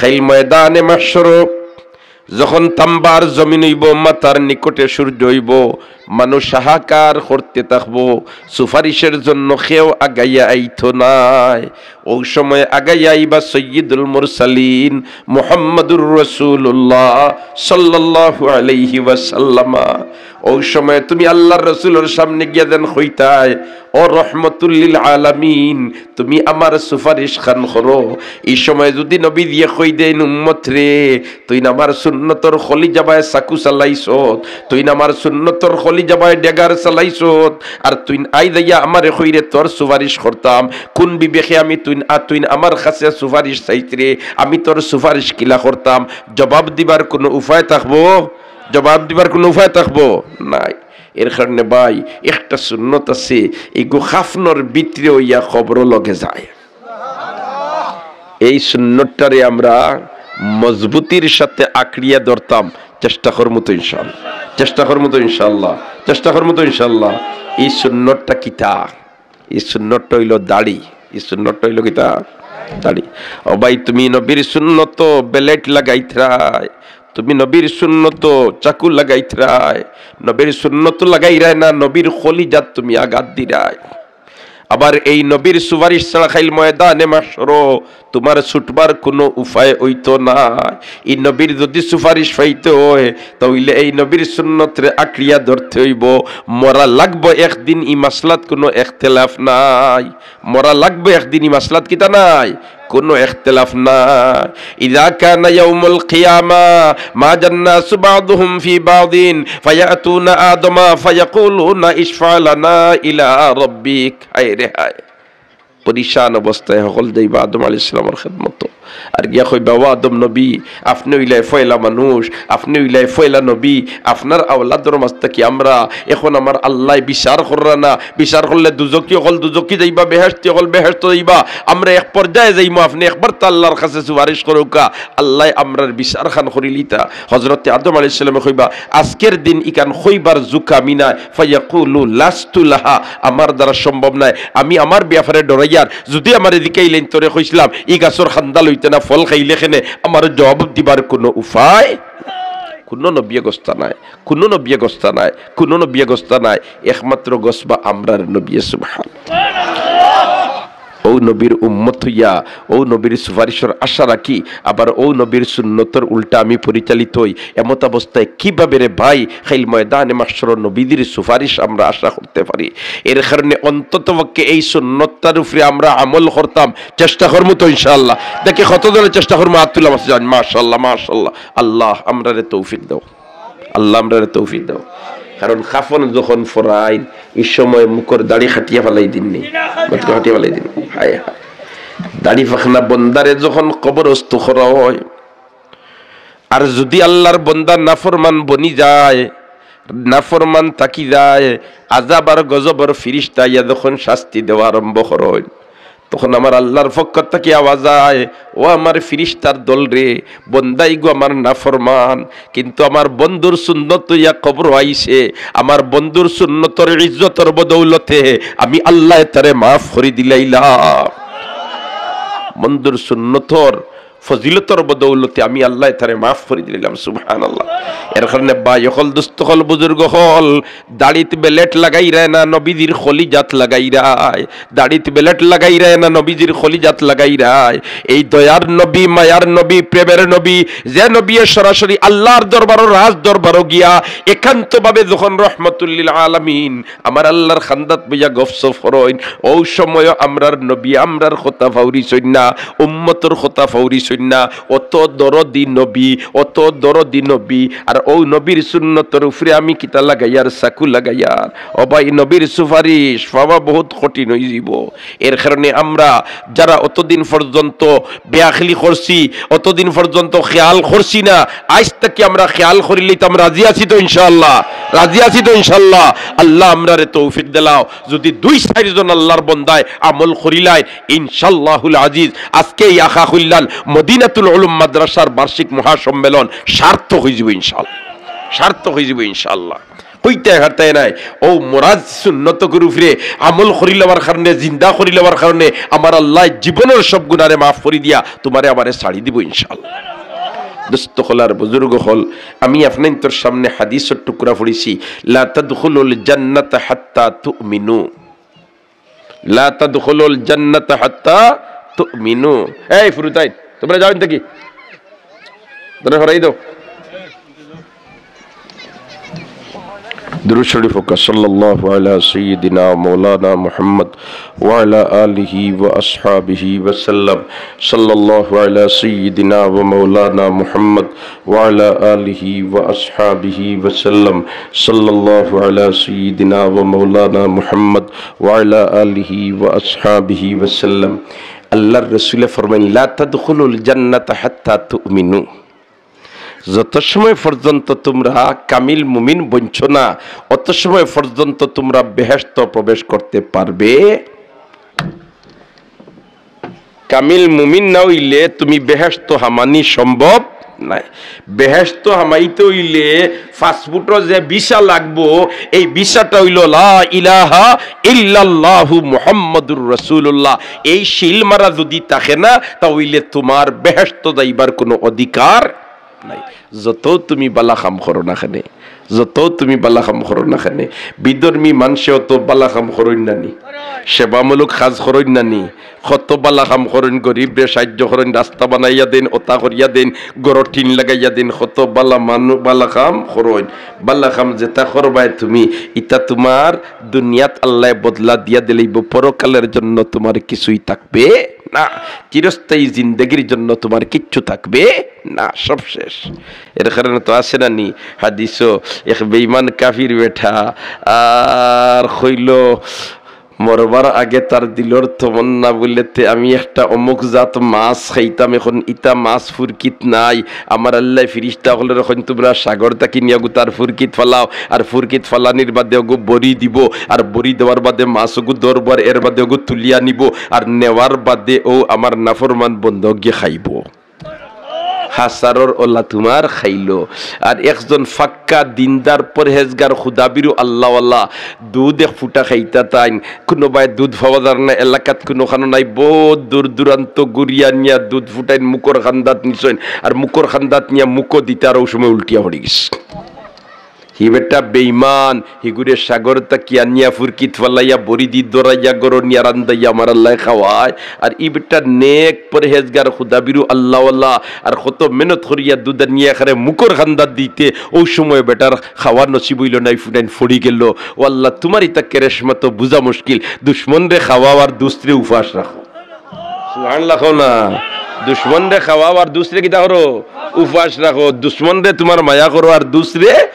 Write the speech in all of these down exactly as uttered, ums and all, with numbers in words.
কাইল ময়দানে মাহশরো যখন তাম্বার জমিন অইবো, মাথার নিকটে সূর্য অইবো, মানুষ হাহাকার করতে থাকবো, সুপারিশের জন্য কেউ আগাইয়া আইতো নায়। অউ সময় আগাইয়া আইবা সৈয়দুল মুরসালিন মুহাম্মাদুর রাসূলুল্লাহ সাল্লাল্লাহু আলাইহি ওয়াসাল্লামা। অউ সময় তুমি আল্লাহর রসুলর সামনে গিয়া যেন কইতায়, "ও রহমতুল্লিল আলামিন, তুমি আমার সুপারিশ খান করো।" ই সময় যুদি নবীজিয়ে কই দেইন, "উম্মত রে, তুইন আমার সুন্নতর কলিজাবায় চাকু চালাইছত, তুইন আমার সুন্নতর কলিজাবায় ডেগার চালাইছত, আর তুইন আইজ আইয়া আমারে কইরে তোর সুপারিশ করতাম, কুন বিবেকে আমি তুইন, আ, তুইন আমার কাছে সুপারিশ চাইতরে, আমি তোর সুপারিশ কিলা করতাম?" জবাব দিবার কুনু উপায় থাকবো? জবাব দিবার কুনু উপায় থাকবো? নাই। এর কারণে ভাই, একটা সুন্নত আছে, ইগু কাফনর ভিতরে অইয়া কবরো লগে যায়। এই সুন্নতটারে আমরা মজবুতির সাথে আঁকড়িয়া ধরতাম, চেষ্টা করমু তো ইনশাআল্লাহ, চেষ্টা করমু তো ইনশাআল্লাহ, চেষ্টা করমু তো ইনশাআল্লাহ। এই সুন্নতটা কিতা? এই সুন্নতটা অইলো দাড়ি। এই সুন্নতটা অইলো কিতা? দাড়ি। ও ভাই, তুমি নবীর সুন্নত বেলেট লাগাইতরায়, তুমি নবীর সুন্নত চাকু লাগাইতরায়, নবীর সুন্নত লাগাইরায় না, নবীর কলিজাত তুমি আঘাত দিরায়। আবার এই নবীর সুপারিশ ছাড়া কাইল ময়দানে মাহশরো তুমার ছুটবার কুনু উপায় অইতো নায়। ই নবীর যুদি সুপারিশ পাইতে অয়, তাইলে এই নবীর সুন্নতরে আঁকড়িয়া ধরতে অইবো। মরা লাগবো একদিন, ই মাসলাত কুনু এখতেলাফ নাই। মরা লাগবো একদিন, ই মাসলাত কিতা নাই, কুনু এখতেলাফ নাই। ইযা কানা ইয়াউমুল কিয়ামা মাজা আন-নাসু বা'দুহুম ফি বা'দিন ফায়াতুনা আদমা ফায়াকুলুনা ইশফা লানা ইলা রাব্বিক। হায় রে হায়। পরিশান অবস্থায় হকল যাইবা আদম আলাইহিস সালামর খেদমতো। আর গিয়া কইবা, "ও আদম নবী, আপনে অইলায় পয়লা মানুষ, আপনে অইলায় পয়লা নবী, আপনার আওলাদর মাঝ থাকি আমরা, এখন আমার আল্লায় বিচার কররা না, বিচার করলে দুজখি অকল দুজখি যাইবা, বেহেশতি অকল বেহেশতো যাইবা, আমরা এক পর্যায়ে যাইমু, আপনে একবার তো আল্লার কাছে সুপারিশ করউক্কা, আল্লায় আমরার বিচার খান করিলিতা।" হজরতে আদম আলাইহিস সালামে কইবা, "আজকের দিন ইখান কইবার যুগ আমি নায়।" ফায়াকুলু লাস্তু লাহা, আমার দ্বারা সম্ভব নায়। আমি আমার বেয়াপারে ডরাইয়ার, যুদি আমারে জিকাইলাইন, "তোরে কইছলাম, ই গাছর কান্দা লইতে না, ফল খাইলে কেনে?" আমার জবাব দিবার কুনু উপায়, কুনু নবিয়ে গস্তা নায়, কুনু নবিয়ে গস্তা নায়, কুনু নবিয়ে গস্তা নায়, একমাত্র গসবা আমরার নবিয়ে। সুবহান। অউ নবীর উম্মত অইয়া, অউ নবীর সুপারিশর আশা রাখি, আবার অউ নবীর সুন্নতর উল্টা আমি পরিচালিত অই, এমত অবস্থায় কিভাবে রে ভাই, কাইল ময়দানে মাহশরো নবীজির সুপারিশ আমরা আশা করতে পারি? এর কারণে অন্তত পক্ষে এই সুন্নতটার উপরে আমরা আমল করতাম, চেষ্টা করমু তো ইনশাআল্লাহ। দেখি কতজনে চেষ্টা করমু, আত তুলা মাসে যান, মাশাআল্লাহ, মাশাআল্লাহ। আল্লাহ আমরারে তৌফিক দেও। আল্লাহ আমরারে তৌফিক দেও। কারণ কাফন যখন পরাইন, ই সময় মুখর দাড়ি কাটিয়া ফালাই দিন নি, মুখর কাটিয়া ফালাই দিন। হায় হায়। দাড়ি পাকনা বন্দারে যখন কবরস্থ করা অয়, আর যুদি আল্লার বন্দা নাফরমান বনি যায়, নাফরমান থাকি যায়, আযাব আর গজবর ফিরিস্তা আইয়া যখন শাস্তি দেওয়া আরম্ভ করইন, তখন আমার আল্লার পক্ষ থাকি আওয়াজ আয়, "ও আমার ফিরিস্তার দল রে, বন্দা ইগু আমার নাফরমান, কিন্তু আমার বন্ধুর সুন্নত অইয়া কবরো আইছে, আমার বন্ধুর সুন্নতর ইজ্জতর বদৌলতে আমি আল্লায় তারে মাফ করি দিলাইলাম।" বন্ধুর সুন্নতর ফজিলতর বদৌলতে আমি আল্লায় তারে মাফ করি দিলাইলাম। সুবহানাল্লাহ। এর কারণে ভাই অকল, দোস্ত অকল, বুজুর্গ অকল, দাড়িত বেলেট লাগাইরায় না, নবীজির কলিজাত লাগাইরায়। দাড়িত বেলেট লাগাইরায় না, নবীজির কলিজাত লাগাইরায়। এই দয়ার নবী, মায়ার নবী, প্রেমের নবী, যে নবীয়ে সরাসরি আল্লার দরবারো, রাজ দরবারো গিয়া একান্তভাবে যখন রহমতুল্লিল আলামিন আমার আল্লার কান্দাত বইয়া গফসফ করইন, অউ সময়ও আমরার নবী আমরার কথা ফাউরিছইন না, উম্মতর কথা ফাউরিছইন না। অত দরদি নবী, অত দরদি নবী। আর অউ নবীর সুন্নতর উপরে আমি কিতা লাগাইয়ার, চাকু লাগাইয়ার? ও ভাই, নবীর সুপারিশ পাওয়া বহুত কঠিন অইযিবো। এর কারণে আমরা যারা অতদিন পর্যন্ত বেআখলি করছি, অতদিন পর্যন্ত খেয়াল করছি না, আইজ থাকি আমরা খেয়াল করিলিতাম। রাজি আছি তো ইনশাআল্লাহ? রাজি আছি তো ইনশাআল্লাহ? আল্লাহ আমরারে তৌফিক দিলাও, যুদি দুই চাইরজন আল্লার বন্দায় আমল করিলায়, ইনশাআল্লাহুল আজিজ, আজকে ই আখা কল্যাণ মদিনাতুল উলুম মাদ্রাসার বার্ষিক মহাসম্মেলন সার্থক অইযিবো ইনশাআল্লাহ, সার্থক অইযিবো ইনশাআল্লাহ। কইতায় পারতায় নায়। অউ মরা সুন্নতগুর উপরে আমল করি লওয়ার কারণে, জিন্দা করি লওয়ার কারণে আমার আল্লায় জীবনর সব গুনারে মাফ করি দিয়া তুমারে আমারে ছাড়ি দিবো ইনশাআল্লাহ। দোস্ত অকল আর বুজুর্গ অকল, আমি আপনাইনতর সামনে হাদিসর টুকরা পড়ছি, "লা তাদখুলুল জান্নাতা হাত্তা তুমিনু।" লা তাদখুলুল জান্নাতা হাত্তা তুমিনু। এই ফুরুতাইন, তুমরা যাও ইন থাকি। তোরা হরাই দাও। দুরূদ শরীফ পড়ুক্কা, সাল্লাল্লাহু আলা সাইয়্যিদিনা ওয়া মাওলানা মুহাম্মদ ওয়া আলা আলিহি ওয়া আসহাবিহি ওয়া সাল্লাম। সাল্লাল্লাহু আলা সাইয়্যিদিনা ওয়া মাওলানা মুহাম্মদ ওয়া আলা আলিহি ওয়া আসহাবিহি ওয়া সাল্লাম। সাল্লাল্লাহু আলা সাইয়্যিদিনা ওয়া মাওলানা মুহাম্মদ ওয়া আলা আলিহি ওয়া আসহাবিহি ওয়া সাল্লাম। আল্লাহর রাসূলে ফরমাইন, "লা তাদখুলুল জান্নাতা হাত্তা তুমিনু।" যত সময় পর্যন্ত তুমরা কামিল মুমিন বনছো না, অত সময় পর্যন্ত তুমরা বেহেশত প্রবেশ করতে পারবে। কামিল মুমিন না অইলে তুমি বেহেশত হামানি সম্ভব নায়। বেহেশত হামাইতে অইলে পাসপোর্টর যে ভিসা লাগবো, এই ভিসাটা অইলো লা ইলাহা ইল্লাল্লাহু মুহাম্মাদুর রাসূলুল্লাহ। এই সিল মারা যুদি থাকে না, তা অইলে তুমার বেহেশত যাইবার কুনু অধিকার নাই। যত তুমি বালা কাম করো না কেনে, যত তুমি বালা কাম করো না কেনে, বিধর্মী মানষে অত বালা কাম করইন না নি, সেবামূলক কাজ করইন না নি, কত বালা কাম করইন, গরিবরে সাহায্য করইন, রাস্তা বানাইয়া দেইন, অতা করিয়া দেইন, ঘরো টিন লাগাইয়া দেইন, কত বালা মানু-, বালা কাম করইন। বালা কাম যেতা করবায় তুমি, ইতা তুমার দুনিয়াত আল্লায় বদলা দিয়া দিলাইবো, পরকালর জন্য তুমার কিছুই থাকবে না, চিরস্থায়ী জিন্দেগির জন্য তুমার কিচ্ছু থাকবে না, সব শেষ। এর কারণে তো আছে না নি হাদিসো, এক বেঈমান কাফির বেটা আর কইলো, মরবার আগে তার দিলর তমন্না বুলে, "তে আমি একটা অমুক জাত মাছ খাইতাম, এখন ইতা মাছ ফুরকিত নাই।" আমার আল্লায় ফিরিস্তা অকলরে কইন, "তুমরা সাগর থাকি নিয়া অগু তার ফুরকিত ফালাও, আর ফুরকিত ফালানির বাদে অগু বড়ি দিবো, আর বড়ি দেওয়ার বাদে মাছ অগু ধরবো, আর এর বাদে অগু তুলিয়া নিবো, আর নেওয়ার বাদে অউ আমার নাফরমান বন্দা গিয়া খাইবো।" হাছারর অলা তুমার খাইলো। আর একজন পাক্কা দিনদার, পরহেজগার, খুদাবিরু, আল্লাওয়ালা, দুধ এক ফুটা খাইতা তাইন। কুনুবায় দুধ পাওয়া যার না, এলাকাত কুনুখানো নাই, বউত দূর দূরান্ত ঘুরিয়া নিয়া দুধ ফুটাইন, মুখর কান্দাত নিছইন, আর মুখর কান্দাত নিয়া মুখো দিতা, আর অউ সময় উল্টিয়া পড়ি গেছে। হি বেটা বেইমান, হিগুরে সাগর থাকি আনিয়া ফুরকিত ফালাইয়া বড়ি দি ধরাইয়া ঘরো নিয়া রান্দাইয়া আমার আল্লায় খাওয়ায়। আর ই বেটা নেক, পরহেজগার, খুদাবিরু, আল্লাওয়ালা, আর কত মেহনত করিয়া দুধ আনিয়া এখানে মুখর কান্দাত দিতে, অউ সময় বেটার খাওয়া নসিব অইলো না, ই ফুটাইন পড়ি গেলো। ও আল্লাহ, তুমার ইতা কেরেশমা তো বুঝা মুশকিল। দুশমনরে খাওয়াও আর দুস্তরে উপাস রাখো। সুবহানাল্লাহ কও না। দুশমনরে খাওয়াও আর দুস্তরে কিতা করো? উপাস রাখো। দুশমনরে তুমার মায়া করো আর দুস্তরে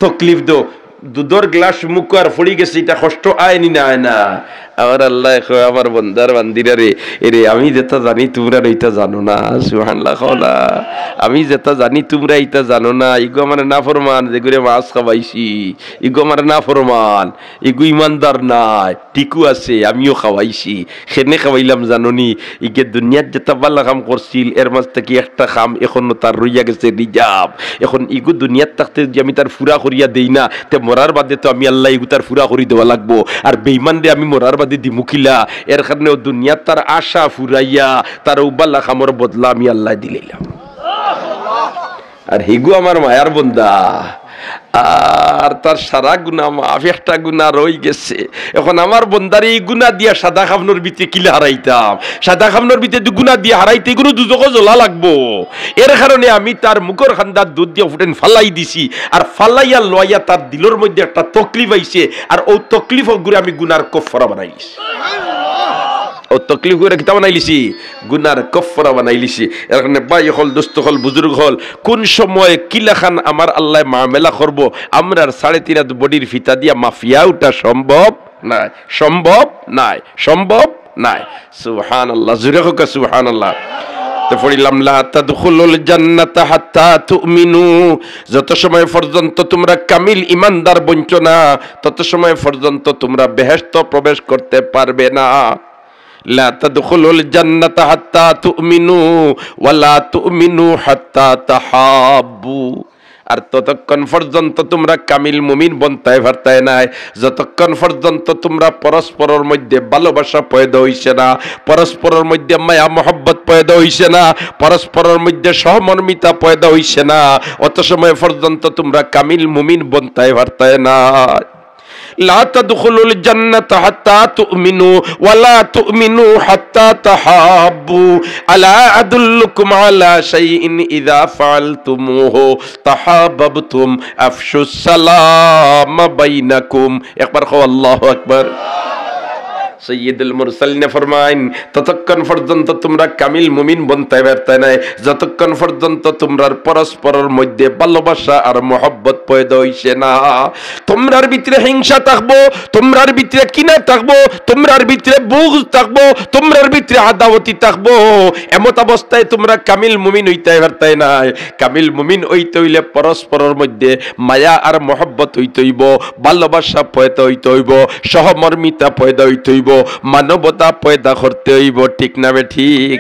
তকলিফ দেও। দুধর গ্লাস মুখো আর পড়ি গেছে, ইটা কষ্ট আয় নি না আয় না? আমার আল্লায় কয়, "আমার বন্দার বান্দিরা রে, এরে আমি যেতা জানি তুমরা ইতা জানো না।" সুবহানাল্লাহ কও না। "আমি যেতা জানি তুমরা ইতা জানো না।" ইগু আমার নাফরমান, যেগুরে মাছ খাওয়াইছি, ইগু আমার নাফরমান, ইগু ইমানদার নায়। ঠিকউ আছে, আমিও খাওয়াইছি। কেনে খাওয়াইলাম জানো নি? ইগে দুনিয়াত যেতা বালা কাম করছিল, এর মাঝ থাকি একটা কাম এখনো তার রইয়া গেছে, reserve। এখন ইগু দুনিয়াত থাকতে যুদি আমি তার পুরা করিয়া দেই না, তে মরার বাদে তো আমি আল্লায় ইগু তার পুরা করি দেওয়া লাগবো। আর বেইমানরে আমি মরার বাদে দিমু কিলা? এর কারণে অউ দুনিয়াত তার আশা ফুরাইয়া তার অউ বালা কামর বদলা আমি আল্লায় দিলাইলাম। আর হিগু আমার মায়ার বন্দা, আর তার সারা গুনা মাফ, একটা গুনা রই গেছে। এখন আমার বন্দারে ই গুনা দিয়া সাদা কাফনর ভিতরে কিলা হারাইতাম? সাদা কাফনর ভিতরে দুই গুনা দিয়া হারাইতে ইগুরে দুজখো জ্বলা লাগবো। এর কারণে আমি তার মুখর কান্দাত দুধ দিয়া ফুটাইন ফালাই দিছি, আর ফালাইয়া লইয়া তার দিলর মধ্যে একটা তকলিফ আইছে, আর অউ তকলিফ অগুরে আমি গুনার কফফারা বানাই দিছি। অউ তকলিফ অগুরে কিতা বানাইলিছি? গুনার কফফারা বানাইলিছি। এর কারণে ভাই অকল, দোস্ত অকল, বুজুর্গ অকল, কুন সময় কিলাখান আমার আল্লায় মামেলা করবো, আমরার সাড়ে তিন আত বডির ফিতা দিয়া মাপিয়া উঠা সম্ভব নায়, সম্ভব নায়, সম্ভব নায়। সুবহানাল্লাহ, জুরে কউক্কা সুবহানাল্লাহ। তো পড়িলাম, "লা তাদখুলুল জান্নাতা হাত্তা তুমিনু।" যত সময় পর্যন্ত তুমরা কামিল ইমানদার বনছো না, তত সময় পর্যন্ত তুমরা বেহেশতো প্রবেশ করতে পারবে না। "লা তাদখুলুল জান্নাতা হাত্তা তুমিনু, ওয়া লা তুমিনু হাত্তা তাহাব্বু।" আর ততক্ষণ পর্যন্ত তুমরা কামিল মুমিন বনতায় পারতায় নায়, যতক্ষণ পর্যন্ত তুমরা পরস্পরর মধ্যে ভালোবাসা পয়দা অইছে না, পরস্পরর মধ্যে মায়া মহব্বত পয়দা অইছে না, পরস্পরর মধ্যে সহমর্মিতা পয়দা অইছে না, অত সময় পর্যন্ত তুমরা কামিল মুমিন বনতায় পারতায় না। لا تدخلوا الجنة حتى تؤمنوا ولا تؤمنوا حتى تحابوا ألا أدلكم على شيء إذا فعلتموه تحاببتم أفشوا السلام بينكم। একবার কও আল্লাহু আকবার। সৈয়দুল মুরসালিনে ফরমাইন, ততক্ষণ পর্যন্ত তুমরা কামিল মুমিন বনতায় পারতায় নায়, যতক্ষণ পর্যন্ত তুমরার পরস্পরর মধ্যে ভালোবাসা আর মহব্বত পয়দা অইছে না। তুমরার ভিতরে হিংসা থাকবো, তুমরার ভিতরে কিনা থাকবো, তুমরার ভিতরে বুগজ থাকবো, তুমরার ভিতরে আদাওয়াতি থাকবো। এমত অবস্থায় তুমরা কামিল মুমিন অইতায় পারতায় নায়। কামিল মুমিন অইতে অইলে পরস্পরর মধ্যে মায়া আর মহব্বত অইতে অইবো, ভালোবাসা পয়দা অইতে অইবো, সহমর্মিতা পয়দা অইতে অইবো, মানবতা পয়দা করতে অইবো, ঠিক না বেঠিক?